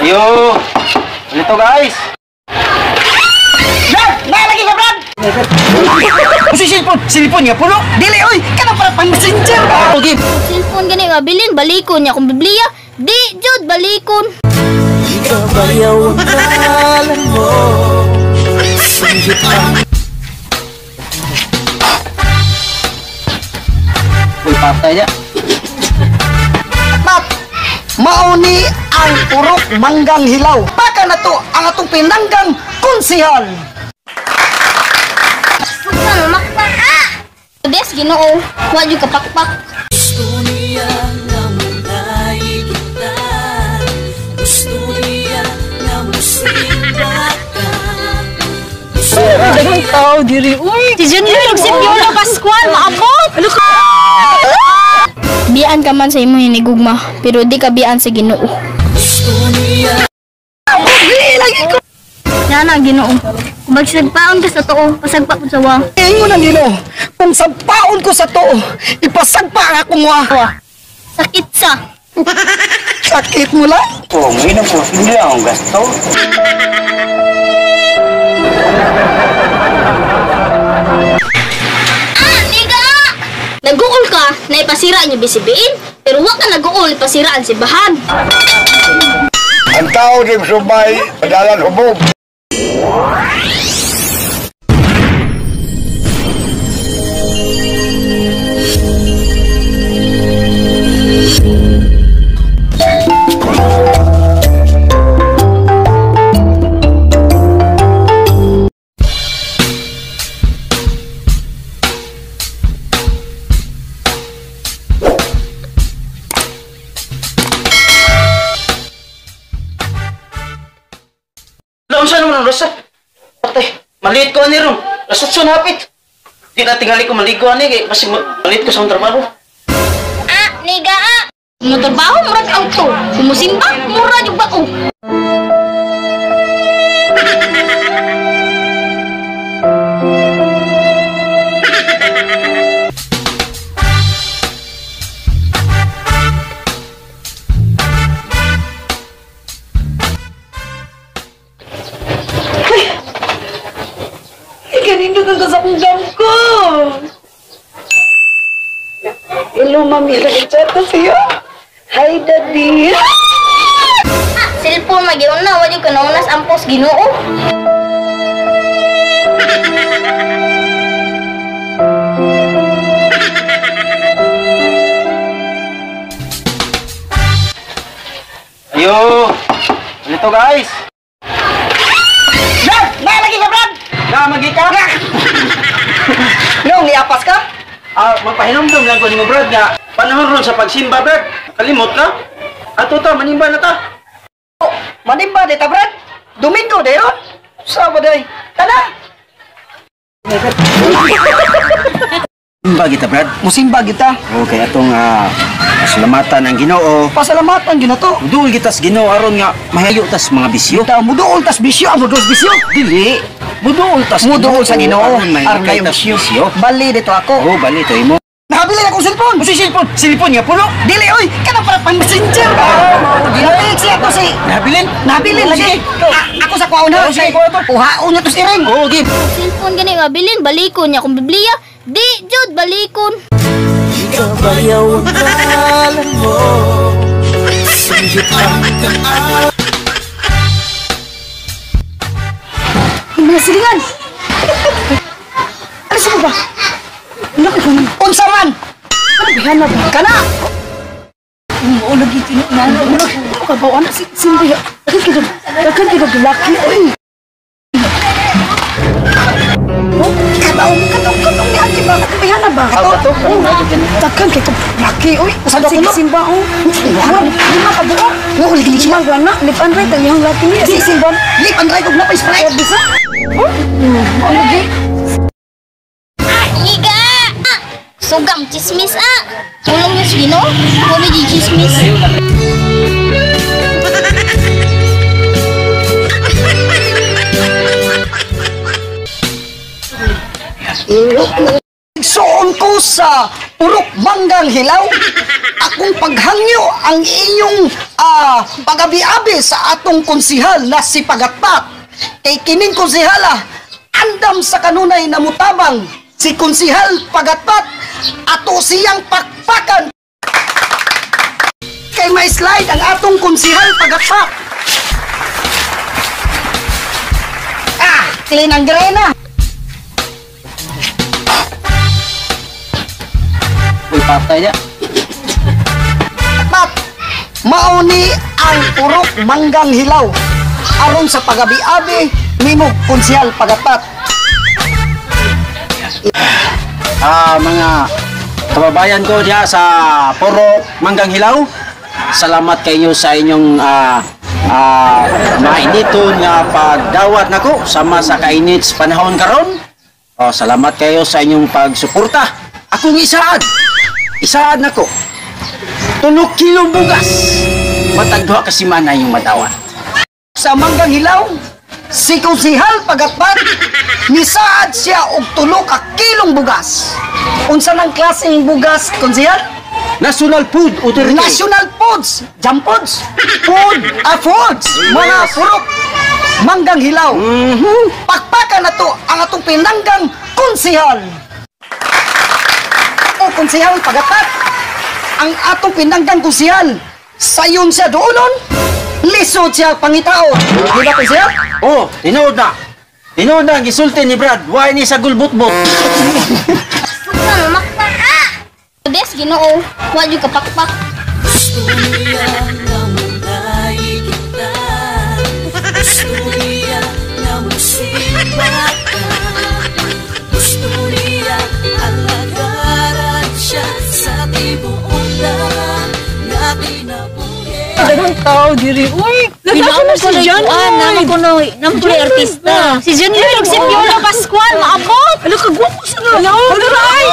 Yo! Dito guys! Brad! Nalagi ka, Brad! Kasi silpon! Silpon nga puno! Dili, oy! Kanang para pang messenger ba? Okay! Cellphone gani nga bilin balikon niya kung Biblia. Di jud balikon. Kabayaw ang ngalan mo. Singgit ang Uy, patay niya. Mat! Mauni ang purok manggang hilaw. Baka na to ang atong pinanggang konsihal. Sugang makpak ah. Des Ginoo, wa jud kapakpak. gusto niya na malay kita. Gusto niya na musimba ka. Gusto Daghang tao diri. Uy, Si Junior ug si Piolo Pascual maabot. ano ka? Bian ka man sa imong hinigugma, pero di ka bian sa Ginoo. Gusto niya. Lagi ko. Yana Ginoo. Kung magsagpaon ka sa tuo, pasagpa pud sa wa. Ingon ang Ginoo, kung sagpaon ko sa tuo, ipasagpa ang akong wa. Sakit sa. Sakit mo lang. Oh, ngayon po, hindi akong gasto. Ah, niga! Naguol ka, na ipasira niyo bisibiin, pero wa ka naguol, ipasiraan si bahan. Ang tao di subay, madalan hubog. Laon sa naman ang rasa? Patay, maliit ko ani ron. Rasat sa napit. Di na tingali ko maligo ani, kay kasi maliit ko sa akong trabaho. Ah, niga ah! Motorbaho, murag auto. Kumusimba, murag yung bao. Kanino ka sa akong ko? Hello, mami. Nag-chat ko siya. Hi, daddy. Ah, cellphone magiun na, wa jud ka naunas ampos Ginoo. Ayo! Dito guys! Brad! Nalagi ka, Brad! Na, magi ka! Nung niapas ka? Ah, magpahinumdum lang ko nimo Brad nga panahon ron sa pagsimba Brad. Kalimot ka? Ato ta, manimba na ta. Oh, manimba di ta, Brad? Domingo di ron? Sabado ay. Tana! Simba kita Brad. Musimba kita. Okay, atong pasalamatan ang Ginoo. Pasalamatan Ginoo. Muduol kita sa Ginoo aron nga mahayo tas mga bisyo. Ta muduol tas bisyo, ang muduol bisyo. Dili. Muduol tas Muduol sa Ginoo aron aron mahayo mahayo tas bisyo. Bali dito ako. Oh, bali to imo. Nakabili na akong cellphone. Kasi silpon, silpon nga puno. Dili oy, kanang para pang messenger ba? Dili siya to si Nabilin? Nabilin Oh, lagi. sige. Ah, ako sa kuwaon ha. Oh, sige, kuha to. Kuhaon na to si Ring. Oh, give. Cellphone gani nga bilin balikon niya kung Biblia. Di jud balikon. Kabayaw ang ngalan mo. Singgit ang Mga silingan. Ano sa ba? Ano ka man? Unsa man? Ano ba? Kana. Oo, lagi tinunan. Ano ka ba? Ano si Simba? Dagan kita laki. Uy. Kabaw katong katong ni Ate ba? Kaya ba? Kato. Dagan kita laki. Uy. Usa daw kuno? Simba oh. Lima ka buok. Mo lagi Lima gana. Lip and right ang iyang laki niya. Si Simba. Lip and right og napay Sprite. Bisa. Oh. Ano lagi? Ah, niga! Ah, sugang chismis ah. Tulong niyo sa Ginoo. Comedy chismis. Soon ko sa Purok Manggang Hilaw. Akong paghangyo ang inyong pagabi-abi sa atong konsihal na si Pagatpat. Kay kining konsihala, andam sa kanunay na mutabang si Konsihal Pagatpat, ato siyang pakpakan. Kay may slide ang atong Konsihal Pagatpat. Ah, clean ang grena. Uy, patay niya. Pat, mauni ang Purok Manggang Hilaw. Aron sa pagabi-abi nimo Konsihal Pagatpat. Mga kababayan ko diha sa Purok Manggang Hilaw, salamat kayo sa inyong mainiton nga pagdawat nako sama sa kainit sa panahon karon. Oh, salamat kayo sa inyong pagsuporta. Akong isaad. Isaad nako. 3 kilong bugas. Matag duha ka semana yung madawat. Sa Manggang Hilaw, si Konsihal Pagatpat nisaad siya og 3 ka kilong bugas. Unsa nang klaseng bugas, Konsihal? National Food Authority. National Foods, Jam Foods, Food, Foods, mga Purok Manggang Hilaw. Pakpakan na to ang atong pinanggang konsihal. O Konsihal Pagatpat, ang atong pinanggang konsihal, sayon siya doonon, lisod siya pangitaon. Di ba, Konsihal? Oh, tinuod na. Tinuod na ang gisulti ni Brad, why ni sa gulbot-bot? Suka makpak ah! Des Ginoo, wa jud ka pakpak. Gusto niya na mulay kita. Gusto niya na musimba ka. Gusto niya alagaran siya sa tibuok na kinabuhi. Daghang tao diri. Uy, nagkasa na si John Naman Lloyd. ko no, naman ko artista. Si John Lloyd, si Piolo Pascual, maabot. Ano ka gwapo sa na? Hello, ay.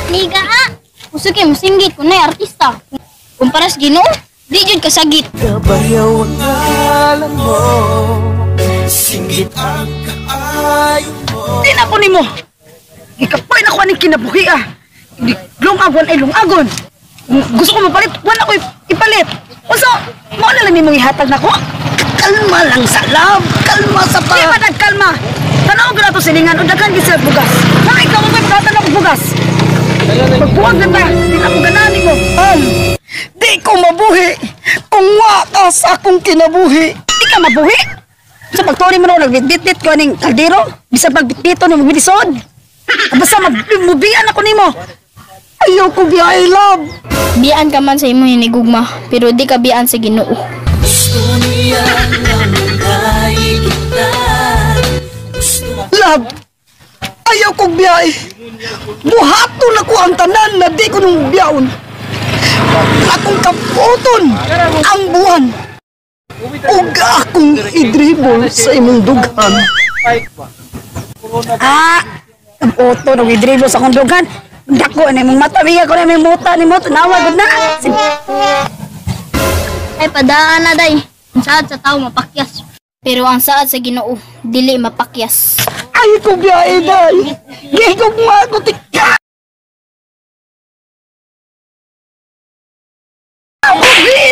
Niga ah. Gusto kay musinggit kun nay artista. Kumpara sa Ginoo, di jud kasagit. Kabayaw ang ngalan mo, singgit ang kaayo mo. Di na ko nimo. Gikapoy na ko aning kinabuhi ah. Lungagon ay lungagon. Gusto ko mapalit, wala ko ipalit. Unsa, mao na lang nimong ihatag nako? Kalma lang sa love, kalma sa pa. Di ba nagkalma? Tanaw ko na to silingan, o daghan gid sila bugas. Mga ikaw mo pagkatan ako bugas. Pagbuwag na ta, di na ko ganahan nimo. Al, di ko mabuhi kung wa ka sa akong kinabuhi. Di ka mabuhi? Sa pagturi mo na, nagbitbit ko aning kaldero, bisan pagbitbito ni magbilisod. Basta magmubian ako nimo. Ayaw ko biyahe, love. Bian ka man sa imong hinigugma, pero di ka bian sa Ginoo. Gusto niya na mulay kita. Gusto Love, ayaw kong biyahe. Buhaton ako ang tanan na di ko nung biyaon. Akong kaputon ang buwan. Ug akong idribol sa imong dughan. Ah, kaputon og idribol sa akong dughan. Dako na imong mata, biya ko na imong muta ni mo, tanawa gud na. Ay padaan na day. Ang saad sa tao mapakyas, pero ang saad sa Ginoo dili mapakyas. Ay ko biyahe, day. Gigugma ko tika.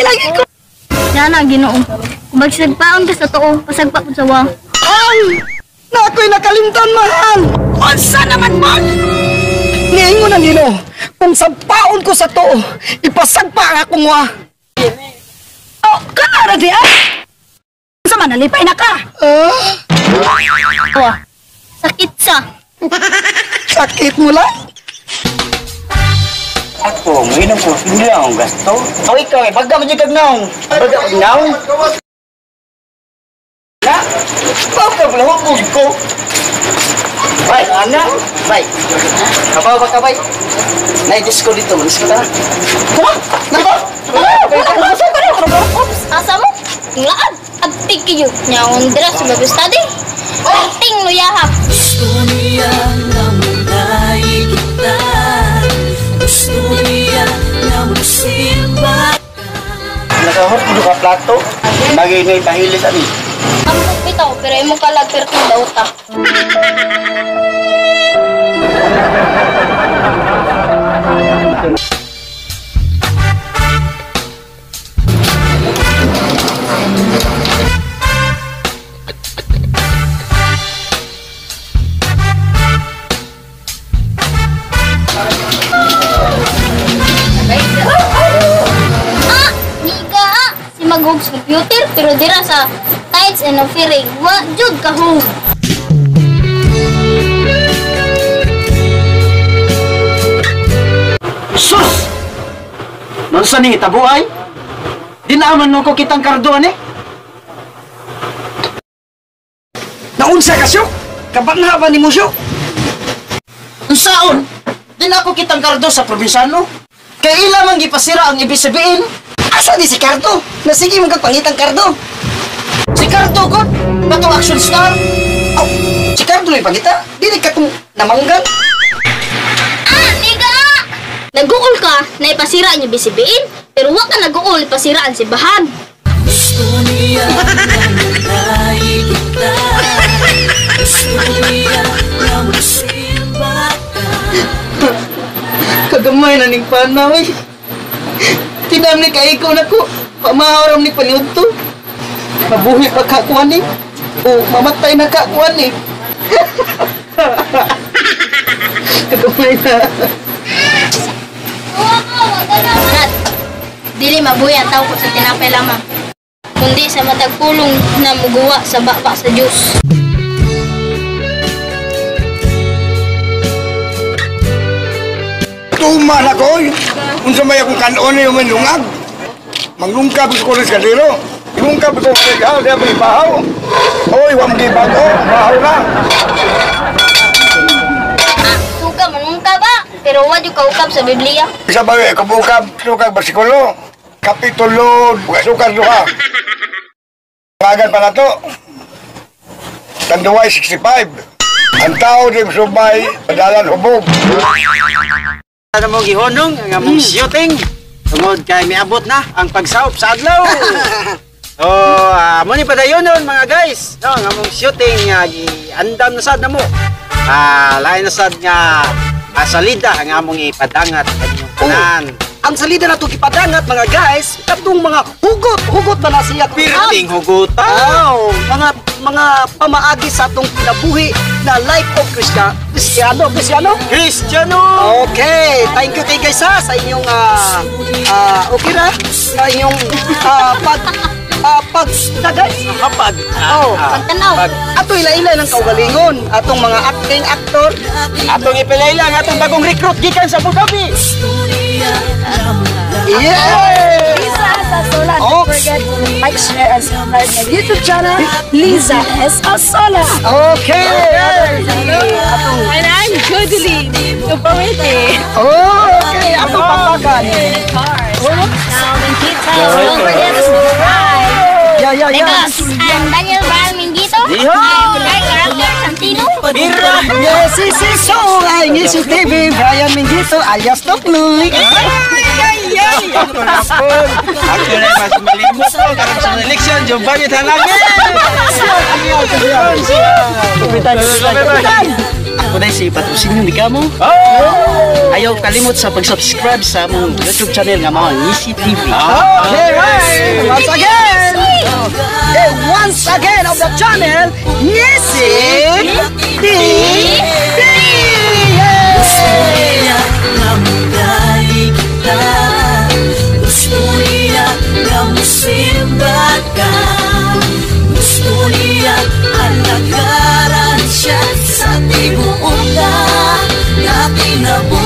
Lagi ko. Sana Ginoo. Kung magsagpaon ka sa tuo, pasagpa pud sa wa. Ay, na ako'y nakalimtan, mahal. Unsa naman mo? Niingon ang Ginoo, kung sagpaon ko sa tuo, ipasagpa ang akong wa. Oh, kana ra di ah. Unsa man nalipay na ka? Ah, Wa. Sakit sa. sakit mo lang. Ako, mainom ko, hindi lang akong gasto. O ikaw eh, baga mo kag naong. Baga kag naong. Na, baga mo lang hukog ko. Bay, ana, bay. Kabaw ba ka, bay? Nay, disco dito, mag-disco ka na. Tara, nako! Oops, asa mo? Nglaad. Agtig kayo. Nyaon dira sa Bible study. Ting luyahap. Gusto niya na mulay kita. Gusto niya Nakahot ko ka plato. Bagay may pahilis ani. Ambot bitaw, pero imong kalag perting dauta. Ah! Niga ah! Si maghug computer, pero dira sa tithes and offering, wa jud kahug. Sus! Mansa ni tabuay? Dinaaman mo ko kitang kardo ani. Naunsa ka siyo? Kabanha ba ni mo siyo? Unsaon? Di na ako kitang kardo sa probinsyano. Kay ila man gipasira ang ibig sabihin. Asa di si Cardo? Nasige mo kag pangitang Cardo. Si Cardo god, katong action star. Aw, si Cardo lay pangita. Dili ka tong namanggan. Ah! Niga ah! Naguol ka na ipasira ang ibig sabihin, pero wa ka naguol ipasira ang simbahan. Gusto niya na malay kita. Gusto niya na musimba ka. Kagamay na ning panaw eh. Tinam ni kaiko na ko. Pamahaw ni paniudto. Mabuhi pa ka kuan ni. O mamatay na ka kuan ni. Kagamay na. Nat, dili mabuhi ang tao ko sa tinapay lamang, kundi sa matag pulong na muguwa sa baba sa Diyos. Tuma na ko. Unsa may akong kanon yung lungag. Manglungkab ko rin sa kadiro. Lungkab ko sa kadiro. Di ako ibahaw. Oy, wa mo gibago. Bahaw na. Ah, suga manungka ba? Pero wa jud kaukab sa Biblia. Isa ba eh, kabukab, sukag bersikulo, kapitulo, sukag duha. Pangagan pa na to. Tanduay 65. Ang tao di subay, padalan hubog. Ano mo gihonong ang among shooting? Tungod kay miabot na ang pagsaop sa adlaw. Oh, mo ni padayon nun mga guys. No, ang among shooting giandam na sad na mo. Lain na sad nga salida ang among ipadangat kaninyong tanan. Ang salida na to gipadangat mga guys, katong mga hugot, hugot ba na siya? Pirting hugutan. Aw, mga pamaagi sa atong kinabuhi na life of Cristiano, Cristiano? Cristiano. Okay, thank you kay guys ha, sa inyong okay ra sa inyong pag pag na guys. Kapag Oh, Pagtanaw. Ato ila-ila ng kaugalingon, atong mga acting actor. Atong ipilayla ang atong bagong recruit gikan sa Abu Dhabi. Yeah! Liza S. Asola. Oh. Don't forget to like, share, and subscribe my YouTube channel, Liza S. Asola. Okay. Atong And I'm Judeline Uparete. Oh, okay, atong papakan. Don't forget to subscribe. Yeah. Because I'm Daniel Brian Mingito. I'm my character Santino. Mira. Yes, si so ay Ngisi TV, Brian Mingito alias Tokloy. Ay, ay, ay. Ako na mas malimot ko karon sa election, Giovanni Tanabe. Kupitan, kupitan. Ako na si Patrocinio Nigamo. Ayaw kalimot sa pag-subscribe sa among YouTube channel nga mao ang Ngisi TV. Okay, right. Once again. Okay, once again of the channel, Ngisi TV. Gusto niya na malay kita. Gusto niya na musimba ka. Gusto niya alagaran siya sa tibuok na kinabuhi.